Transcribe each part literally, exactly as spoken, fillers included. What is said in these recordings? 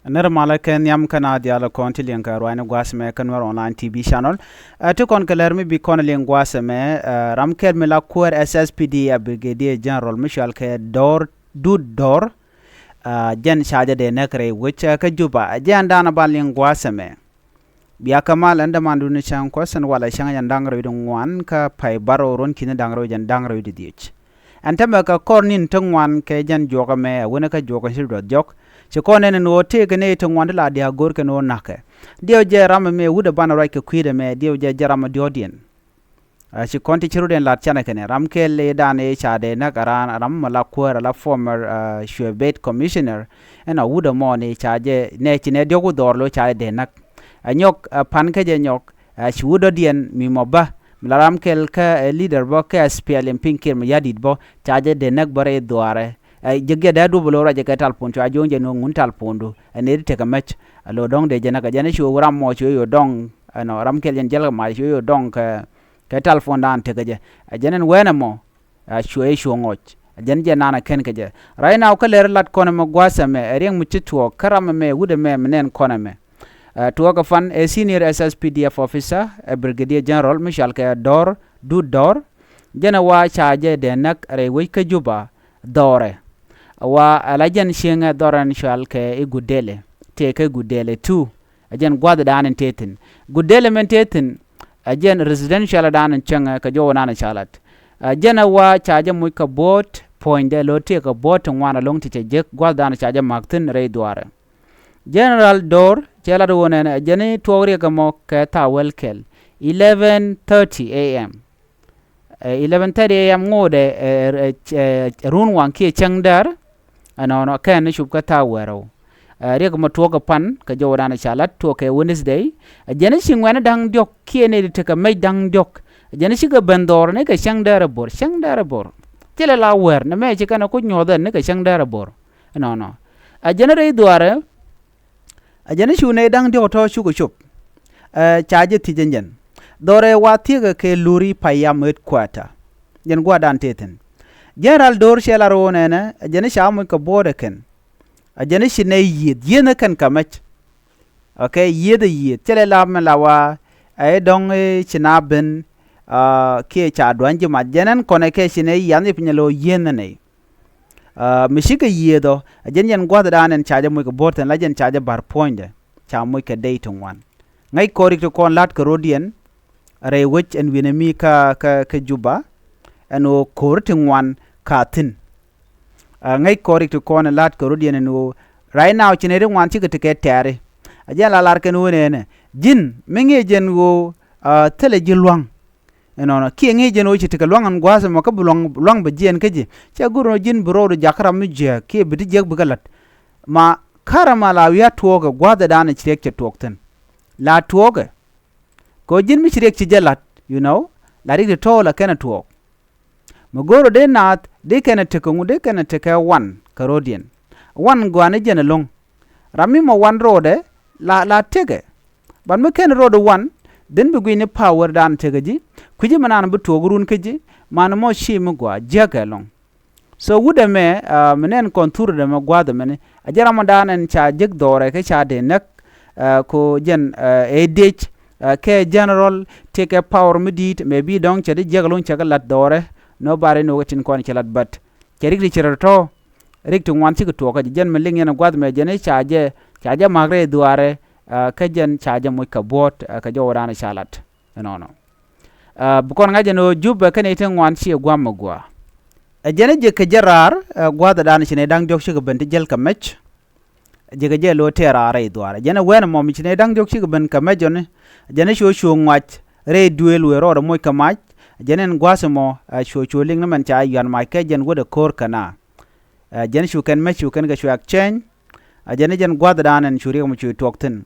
Nir malä kɛ nhiam kɛn a diaal kɔn ti liŋ kɛ ruaacni gua̱a̱th ɛmɛ kä Nuer Online T V channel. Ɛ, ti kɔn kɛ lɛr mi bi kɔn liŋ gua̱a̱th ɛmɛ, ɛ, ram kɛl mi la kuäär S S P D F Brigadier General mi cɔal kɛ Dor Dut Dor. Ɛ, jɛn ca jɛ dee näk rɛy wec, ɛ, kä Juba. Ɛ, jɛn da̱a̱n a ban liŋ gua̱a̱th ɛmɛ. Bia kä mal ɛn dämandun ni cäŋ kuɔth ɛn walɛ cäŋ jɛn da̱ŋ rɛw di ŋuan kä pay bärɔw ruɔ̱n ki̱ni da̱ŋ rɛw jɛn da̱ŋ rɛw di dhiec. Ɛn tämɛ kɛ kɔr ni̱n ti ŋuan kɛ jɛn juɔk ɛmɛ ɛ wänä kä juɔk ɛ ci duɔth jɔk. Ci kɔn ɛn ɛn ɣöö tëëkɛ nɛy ti ŋuan ti la dia̱a̱k go̱o̱rkɛn ɣöö na̱kɛ. Diɛw jɛ ram ɛmɛ wut ɛ banɛ ruac kɛ kui̱dɛ mɛ, diɛw jɛ jɛ ram ɛ diɔ̱ɔ̱kdiɛn. Ɛ, ci kɔn ti ci rut ɛn lat canɛ kɛnɛ ram kɛl ëëdan ëë ca dee näk ɛ raan ram mɔ la kuäär ɛ la former, ɛ, Cuɛ Bed Commissioner. Ɛn a wut ɛmɔ ni ca jɛ nɛ ci nɛ diɔ̱k wut dhɔr lo̱ ca jɛ dee näk. Ɛ nyɔk, ɛ, pan kä jɛ nyɔk, ɛ, ci wut dɔ̱diɛn mi mɔ bä mi la ram kɛl kä, ɛ, leader bä kä S P L M Piny Kiir mi ya̱di̱t bä ca jɛ dee näk bä rɛy dhuaarɛ. Ɛ, jɛ giɛ dee duɔ̱p lo̱ ruacɛ kɛ talpon cua jo̱o̱ŋ jɛ ni ŋun talpondu ɛ nɛy ti tekɛ mɛc. Ɛ lo̱ dɔ̱ŋ dee jɛ näk ɛ jɛn ɛ ci wä ram mɔ ci wä yo̱ dɔ̱ŋ, ɛnɔ ram kɛl jɛn jiɛl kɛ mac ci wä yo̱ dɔ̱ŋ kɛ kɛ talpon dan tekɛ jɛ. Ɛ jɛn ɛn wɛnɛ mɔ, ɛ, cuɛ cuɔ ŋɔc. Ɛ jɛn jɛ nanɛ kɛn kɛ jɛ. Right now kä lɛr lat kɔn ɛmɛ gua̱a̱th ɛmɛ ɛ riɛŋ mi ci tuɔɔk kä ram ɛmɛ wut ɛmɛ mi nɛn kɔn ɛmɛ. Ɛ, tuɔɔk ɛ pan ɛ senior S S P D F officer ɛ Brigadier General mi cɔal kɛ Dor Dut Dor. Jɛn ɛ wa ca jɛ dee näk rɛy wec kä Juba dhɔrɛ. Wa ɛ la jɛn cieŋɛ dhɔrɛ ni cɔal kɛ i̱ Gudele. Tëë kɛ Gudele two. Ɛ jɛn gua̱thdan in tëë thi̱n. Gudele min tëë thi̱n. Ɛ jɛn residential dan in cäŋɛ kɛ jɔw nan in ca lat. Ɛ jɛn ɛ wa ca jɛ muc kɛ bo̱o̱t puɔ̱nydɛ lo̱ tëë kɛ bo̱o̱t ti ŋuan ɛlɔ̱ŋ ti cɛ jek gua̱thdan ca jɛ ma̱k thi̱n rɛy dhuaarɛ. General Dor cɛ lat ɣöö nɛnɛ ɛ jɛn i̱ tuɔɔk riɛk ɛmɔ kɛ thaak wäl kɛl eleven thirty A M. Ɛ, eleven thirty A M ŋo̱o̱dɛ, ɛ, ɛ, ɛ, ɛ, run waŋ kiɛ cäŋ däär. Ɛnɔnɔ kɛn ni cup kä thaak wäl rɛw. Ɛ, riɛk mɔ tuɔɔk kɛ pan kɛ jɔwdan ca lat tuɔɔk kɛ Wednesday. Ɛ jɛn i̱ ci ŋuɛ̈ni da̱ŋ diɔ̱k kiɛ nɛy ti tekɛ mɛc da̱ŋ diɔ̱k. Ɛ jɛn i̱ cikɛ ben dhɔr ni kɛ cäŋ däär ɛ bo̱r, cäŋ däär ɛ bo̱r. Thilɛ la wäär ni mɛ ci kɛn ɛ kuc nyuɔ̱th ɛn ni kɛ cäŋ däär ɛ bo̱r. Ɛnɔnɔ. Ɛ jɛn i̱ rɛy dhuaarɛ. Ɛ jɛn i̱ cu nɛy da̱ŋ diɔ̱k tɔ̱ cukɛ cop. Ɛ, ca jɛ thiec ɛn jɛn. Dhɔrɛ wa thiekɛ kɛ luri payam headquarter. Jɛn gua̱a̱rdan tëë thi̱n. General Dor cɛ lar ɣöö nɛnɛ ɛ jɛn i̱ ca moc kɛ bo̱o̱t ɛ kɛn. Ɛ jɛn i̱ ci nɛy yiëëth, yiëëth ɛ kɛn kɛ mɛc. Okay, yiëëth ɛ yiëëth cɛ lɛ la mɛ la wa. Ɛ i̱ dɔ̱ŋ i̱ ci na ben, ɛ, kiɛ ca duany ji̱ mac jɛn ɛn kɔnɛ kɛ ci nɛy yiath i̱ piny ɛ lo̱ yiëëth ɛ nɛy. Ɛ, mi cikɛ yiëëth ɔ ɛ jɛn jɛn gua̱thdan ɛn ca jɛ moc kɛ bo̱o̱r thi̱n la jɛn ca jɛ ba̱r puɔ̱nydɛ. Ca moc kɛ dey ti ŋuan. Ŋäc kɔn rik ti kɔn la̱t kɛ ro̱diɛn rɛy wec ɛn wi̱nɛ mi kä, kä, kä Juba. Ɛn ɣöö ko̱r ti ŋuan ka thi̱n. Ɛ, ŋäc kɔn rik ti kɔn la̱t kɛ ro̱diɛn ɛn ɣöö right now ci nɛy ti ŋuan cikɛ ti kɛ tɛ̈ri. Ɛ jɛn la lar kɛn ɣöö nɛnɛ ji̱n mi ŋi̱i̱c jɛn ɣöö, ɛ, thilɛ ji̱ lua̱ŋ. Ɛnɔnɔ kiɛ ŋi̱i̱c jɛn ɣöö ci tekɛ lua̱ŋ ɛn gua̱a̱th ɛmɔ kä bi lua̱ŋ, lua̱ŋ bɛ jiɛɛn kä ji̱. Cɛ go̱r ɛnɔ ji̱n bi rɔɔdu jakä ram mi jiääk kiɛ bi ti jiäk bikɛ la̱t. Ma ka̱rä ma la wi̱i̱ a tuɔɔkɛ gua̱a̱thdan ci riɛk cɛ tuɔɔk thi̱n. La tuɔɔkɛ. Kɛ ɣöö ji̱n mi ci riɛk ci jɛ la̱t, you know, la riɛk ti tɔ̱ la kɛn ɛ tuɔɔk. Mi go̱o̱rä dee naath dee kɛn ɛ tekɛ ŋu, dee kɛn ɛ tekɛ wan kɛ ro̱diɛn. Wan gɔaa ni jɛn ɛlɔ̱ŋ. Ram mi mɔ wan ro̱o̱dɛ la, la tekɛ. But mi kɛn ro̱o̱dɛ wan, then bi gui̱ni power dan tekɛ ji̱. Kui̱ci mi naan bi tuɔɔk run kä ji̱, man mɔ ci mi gɔaa jiäkɛ ɛlɔ̱ŋ. So wut ɛmɛ, ɛ, mi nɛn kɔn thur ɛmɛ gua̱a̱th ɛmɛni. Ɛ jɛn ram ɔ dan ɛn ca jek dhɔrɛ kä ca dee näk, ɛ, ko jɛn, ɛ, ɛ dec, ɛ, kɛ general, tëëkɛ power mi di̱i̱t, mɛ bi dɔ̱ŋ cɛ di jiäk ɛlɔ̱ŋ cɛ kɛ la̱t dhɔrɛ, nobody know kɛ tin kɔn cɛ la̱t, but cɛ rik ti cɛ rɔ tɔ̱, rik ti ŋuan cikɛ tuɔɔk kä ji̱. Jɛn mi liŋ yɛn ɛ gua̱a̱th ɛmɛ jɛn i̱ ca jɛ, ca jɛ ma̱k rɛy dhuaarɛ, ɛ, kä jɛn ca jɛ moc kɛ buɔ̱ɔ̱t, ɛ, kɛ jɔwdan ca la̱t. Ɛnɔnɔ. Ɛ, bi kɔn ŋa̱c ɛn ɣöö Jubɛ kɛnɛ ti ŋuan ciɛ gua̱a̱m mi gɔaa. Ɛ jɛn ɛ ji̱ kɛ jɛ raar, ɛ, gua̱a̱thdan ci nɛy da̱ŋ diɔ̱k cikɛ ben ti jäl kɛ mɛc. Ɛ ji̱ kɛ jɛ lo̱ tëë raar rɛy dhuaar. Ɛ jɛn ɛ wɛn ɛmɔ mi ci nɛy da̱ŋ diɔ̱k cikɛ ben kɛ mɛc ɔni. Ɛ jɛn ɛ cu cu ŋuac rɛy duëël wëë rɔɔdɛ moc kɛ mac. Ɛ jɛn ɛn gua̱a̱th ɛmɔ, ɛ, cu cu liŋ ni mɛn ca yuan mac kɛ jɛn wut ɛ ko̱r kɛ na. Ɛ jɛn cu kɛn mɛc cu kɛn kɛ cu exchange. Ɛ jɛn ɛ jɛn gua̱a̱thdan ɛn cu riɛk ɛmɔ cu tuɔɔk thi̱n.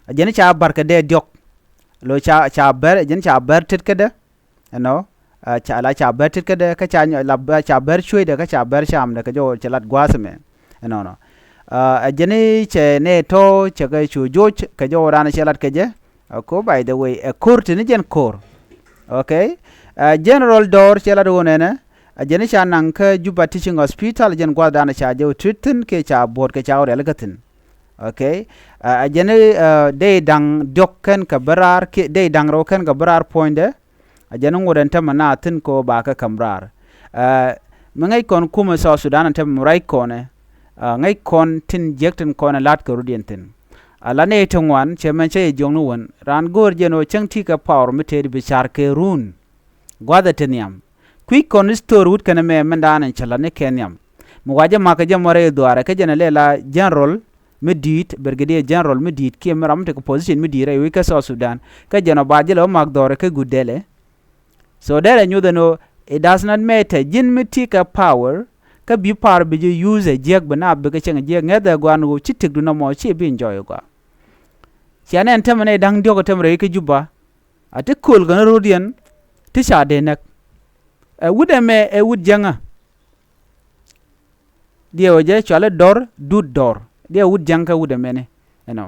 Ɛ jɛn ca bär kɛ dee diɔ̱k. Lo̱ ca, ca bär, ɛ jɛn ca bär tet kädɛ. Ɛnɔ, ɛ, ca, la ca bär tet kädɛ, kä ca nyɔ, la bär, ca bär cuecdɛ, kä ca bär camdɛ, kɛ jɔw cɛ lat gua̱a̱th ɛmɛ. Ɛnɔnɔ. Ɛ, ɛ jɛn cɛ nɛ tɔ̱, cɛ kɛ cu joc, kɛ jɔw raan cɛ lat kɛ jɛ. Ɛ ko, by the way, ɛ ko̱r tini jɛn ko̱r. Okay. Ɛ, General Dor cɛ lat ɣöö nɛnɛ, ɛ jɛn ca naŋ kä Juba Teaching Hospital, jɛn gua̱a̱thdan ca jɛ wä treat thi̱n, kiɛ ca buɔ̱ɔ̱t kɛ ca wä rialikä thi̱n. Okay. Ɛ jɛn i̱ dee i̱ da̱ŋ diɔ̱k kɛn kɛ bä raar kiɛ dee i̱ da̱ŋ rɛw kɛn kɛ bä raar puɔ̱nydɛ. Ɛ jɛn i̱ ŋot ɛn tämɛ na thi̱n kɛ ɣöö ba kɛ ka̱m raar. Mi ŋäc kɔn kumɛ South Sudan ɛn tämɛ mi ruac kɔnɛ, ŋäc kɔn tin jiäk tin kɔn ɛ la̱t kɛ rut yɛn thi̱n. Ala nɛy ti ŋuan cɛ mɛn cä yɛ jiɔkni wän raan go̱o̱r jɛn ɣöö cäŋ ti kɛ power mi tëëd bi ca̱r kɛ run. Gua̱thɛ ti nhiam. Kui̱ kɔn i̱ story wut kɛn ɛmɛ mɛn da̱a̱n ɛn cä la̱t ni kɛ nhiam. Mi wa jɛ ma̱k kɛ jɛ mɔ rɛy dhuaarɛ kä jɛn ɛ lɛ la general mi di̱i̱t, brigadier general mi di̱i̱t kiɛ mi ram mi tekɛ position mi di̱i̱t rɛy wec kä South Sudan. Kä jɛn ɔ ba jɛ lɛ wä ma̱k dhɔrɛ kä Gudele. So derɛ nyuth ɛn ɣöö it does not matter ji̱n mi ti kɛ power. Kä bi power bi ji̱ use ɛ jiäk bi na bikɛ cieŋ ɛ jiäk ŋäthɛ gua̱a̱n ɣöö ci tëkdu nɔmɔ ci bi enjoy gɔaa. Cia nɛn tämɛ nɛy da̱ŋ diɔ̱k ɛ tämɛ rɛy kä Juba. A ti kööl kɛn rot yɛn ti ca dee näk. Ɛ wut ɛmɛ ɛ wut jiäŋä. Diɛw jɛ cuali dɔr dut dɔr. Diɛw wut jiäŋ kä wut ɛmɛni. Ɛnɔ.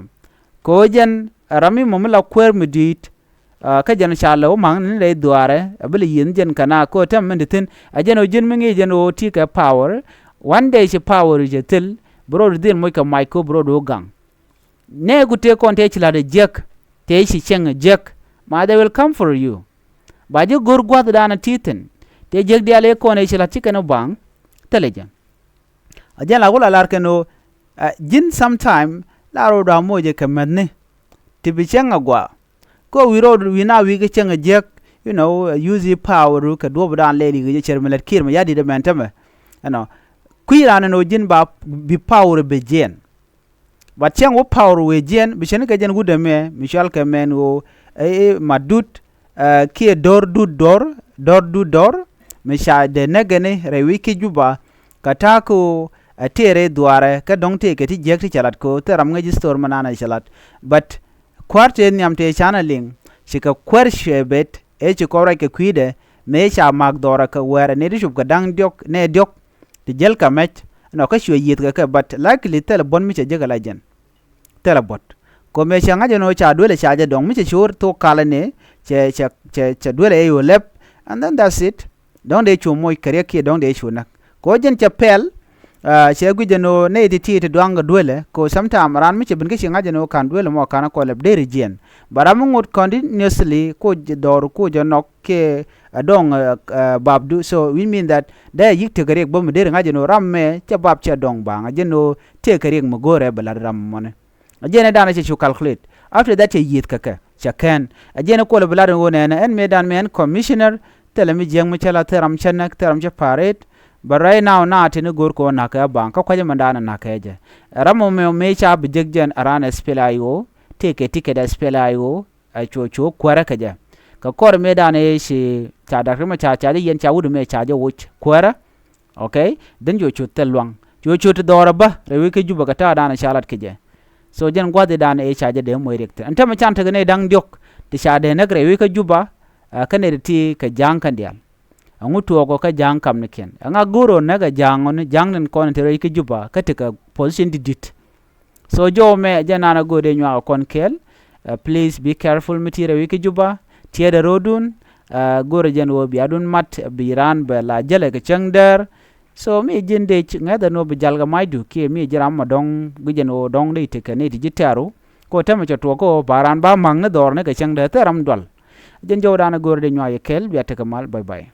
Kɛ ɣöö jɛn ɛ ram mi mɔ mi la kuäär mi di̱i̱t. Kä jɛn ca lɛ wä ma̱ŋ ni rɛy dhuaarɛ ɛ bi lɛ yiëth ni jɛn kɛn a kɛ ɣöö tɛm min ti thi̱n ɛ jɛn ɣöö ji̱n mi ŋi̱i̱c jɛn ɣöö ti kɛ power. One day ci power cɛ thil bi ro̱o̱du dhil moc kɛ mac kɛ ɣöö bi ro̱o̱du wä gaŋ. Nɛɛku tëë kɔn tëë ci la̱t ɛ jiäk tëë ci cieŋ ɛ jiäk ma they will come for you. Ba ji̱ go̱r gua̱thdan ɛ ti thi̱n tëë jiäk diaal ëë kɔn ëë ci la̱t ci kɛn ɛ baŋ. Thilɛ jɛ. A jɛn la wä la lar kɛn ɣöö ji̱n sometime la ro̱o̱du a moc ɛ kɛ mäthni. Ti bi cieŋ ɛ gua̱a̱. Kä wi̱i̱ rɔɔd wi̱i̱ na wi̱i̱ kä cäŋ ɛ jiäk, you know, use i̱ power kɛ duɔ̱ɔ̱pdan lɛl i̱ kɛ jɛ cär mi lät kiɛɛr mi ya̱ di̱t ɛmɛn tämɛ. Ɛnɔ kui̱ raan ɛn ɣöö ji̱n ba bi power bi jiɛn. But cäŋ wä power wëë jiɛn bi cäni kɛ jɛn wut ɛmɛ mi cual kɛ mɛn ɣöö ɛ mat dut kiɛ do̱r dut do̱r do̱r dut do̱r. Mi ca dee näk ɛni rɛy wi̱c ki Juba kɛ ta̱a̱ kɛ ɣöö ɛ tëë rɛy dhuaarɛ kä dɔ̱ŋ tëë kɛ ti jiäk ti cɛ lat kɛ ɣöö thil ram ŋäc ji̱ thor mi nanɛ cɛ lat. But kua̱r tëë nhiam tëë canɛ liŋ cikɛ kuäär cuɛ bet ëë ci kɔn ruac kɛ kui̱dɛ mëë ca ma̱a̱k dhɔrɛ kɛ wɛɛrɛ nɛy ti cop kɛ da̱ŋ diɔ̱k nɛy diɔ̱k. Ti jäl kɛ mɛc ɛnɔ kä cuɛ yiëth kɛ kɛ but likely thilɛ buɔ̱t mi cɛ jek ala jɛn. Thilɛ buɔ̱t kɛ mëë cɛ ŋa̱c ɛn ɣöö ca duelɛ ca jɛ dɔ̱ŋ mi cɛ co̱o̱r thok kalɛ ni cɛ cɛ cɛ cɛ duelɛ ɛ ɣöö lɛp. And then that's it. Dɔ̱ŋ dee cu moc kɛ riɛk kiɛ dɔ̱ŋ dee cu näk kɛ ɣöö jɛn cɛ pɛl. Cɛ guic ɛn ɣöö nɛy ti ti ti duaŋ kɛ duelɛ kɛ ɣöö sometime raan mi cɛ ben kä ci ŋa̱c ɛn ɣöö ka̱n duelɛ mɔ ka̱n kɔn lɛp deri jiɛn. But ram mi ŋot continuously koc dhɔr koc ɛ nɔk kiɛ ɛ dɔ̱ŋ bapdu so we mean that dee yik tekɛ riɛk bä mi deri ŋa̱c ɛn ɣöö ram mɛ cɛ bap cɛ dɔ̱ŋ baŋ ɛ jɛn ɣöö tekɛ riɛk mi go̱o̱rɛ bɛ la̱t ram mɔni. A jɛn ɛ danɛ cɛ cu calculate. After that cɛ yiëth kɛ kɛ cɛ kɛn. A jɛn ɛ kuɔlɛ bi lat ɛn ɣöö nɛnɛ ɛn mëë dan mëë ɛn commissioner. Thilɛ mi jiäk mi cä la thil ram cä näk thil ram cä pa̱a̱r ret. But right now na tini go̱o̱r kɛ ɣöö na̱kɛ a baŋ kä kua̱cä mɛn danɛ na̱kɛ jɛ. Ɛ ram mɔ mɛ mëë ca bi jek jɛn around SPLA-IO. Tëëkɛ ticket SPLA-IO. Ɛ cuɔ cuɔ kuäärä kɛ jɛ. Kɛ kɔr mëë danɛ ci ca dak rimɛ ca ca jɛ yɛn ca wut mɛ ca jɛ woc kuäärä. Okay. Then cu cu thil luaŋ cu cu ti dhɔrɛ bä rɛy wi̱c kä Juba kɛ ta̱a̱ danɛ ca lat kɛ jɛ. So jɛn gua̱thidan ëë ca jɛ dee moc riɛk thi̱n ɛn tämɛ can tekɛ nɛy da̱ŋ diɔ̱k ti ca dee näk rɛy wi̱c kä Juba. Kä nɛy ti ti kɛ ja̱a̱ŋ kɛn diaal. Ɛŋu tuɔɔkɔ kä ja̱a̱ŋ kamnikiɛn ɛŋa go̱o̱r ɣän näk ɛ ja̱a̱ŋ ɣän ja̱a̱ŋ tin kɔn in te rɛy kä Juba kä tekɛ position di̱t di̱t. So jɔw mɛ jɛ nan a go̱o̱r dee nyuak ɛ kɔn kɛɛl. Please be careful mi ti rɛy wi̱c kä Juba. Tiɛɛdɛ ro̱o̱dun. Go̱o̱rɛ jɛn ɣöö biadun mat bi raan bɛ la jälɛ kɛ cäŋ däär. So mi ji̱n dec ŋäthɛ ni ɣöö bi jal kɛ macdu kiɛ mi ji̱ ram mɔ dɔ̱ŋ gui̱c jɛn ɣöö dɔ̱ŋ ni tekɛ ni ti ji̱ tɛ̈ru. Kɛ ɣöö tämɛ cɛ tuɔɔk kä ɣöö ba raan ba ma̱ŋ ni dhɔr ni kɛ cäŋ däär thil ram dual. Jɛn jɔwdan a go̱o̱rɛ dee nyuak yɛ kɛɛl bia tekɛ mal. Bye bye.